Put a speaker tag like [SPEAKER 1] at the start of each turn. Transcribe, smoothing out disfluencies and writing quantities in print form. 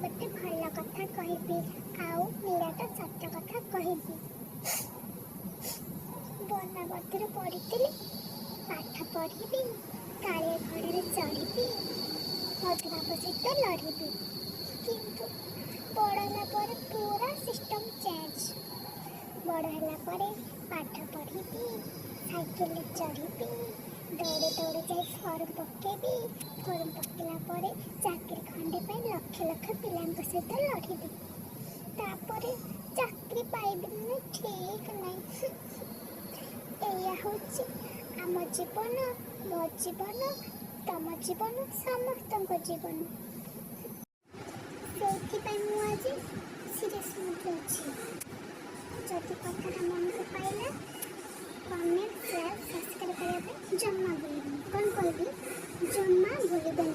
[SPEAKER 1] ଗୋଟେ ଭଲ କଥା କହିବି ଆଉ ନିରାଟ ସତ୍ୟ କଥା କହିବି। ବର୍ଣ୍ଣବୋଧରେ ପଢ଼ିଥିଲି, ପାଠ ପଢ଼ିବି, କାଳିଆ ଘୋଡ଼ାରେ ଚଢ଼ିବି, ମଧୁବାବୁ ସହିତ ଲଢ଼ିବି। କିନ୍ତୁ ବଡ଼ ହେଲା ପରେ ପୁରା ସିଷ୍ଟମ୍ ଚେଞ୍ଜ। ବଡ଼ ହେଲା ପରେ ପାଠ ପଢ଼ିବି, ସାଇକେଲରେ ଚଢ଼ିବି, ଦୌଡ଼ି ଦୌଡ଼ି ଯାଇ ଫର୍ମ ପକେଇବି। ଫର୍ମ ପକେଇଲା ପରେ ଚାକିରି ଖଣ୍ଡେ ପାଇଁ ଲକ୍ଷ ଲକ୍ଷ ପିଲାଙ୍କ ସହିତ ଲଢ଼ିବି। ତାପରେ ଚାକିରି ପାଇବି ନା ଠିକ୍ ନାହିଁ। ଏଇଆ ହେଉଛି ଆମ ଜୀବନ, ମୋ ଜୀବନ, ତମ ଜୀବନ, ସମସ୍ତଙ୍କ ଜୀବନ। ସେଇଥିପାଇଁ ମୁଁ ଆଜି ସିରିୟସ୍ ମୁଡ଼ରେ ଅଛି। ଯଦି କଥାଟା ମନକୁ ପାଇଲା, କମେଣ୍ଟ, ସେୟାର, ସବସ୍କ୍ରାଇବ୍ କରିବା ପାଇଁ ଜମା ଭୁଲିବେନି। କ'ଣ କହିବି? ଜମା ଭୁଲିବେନି।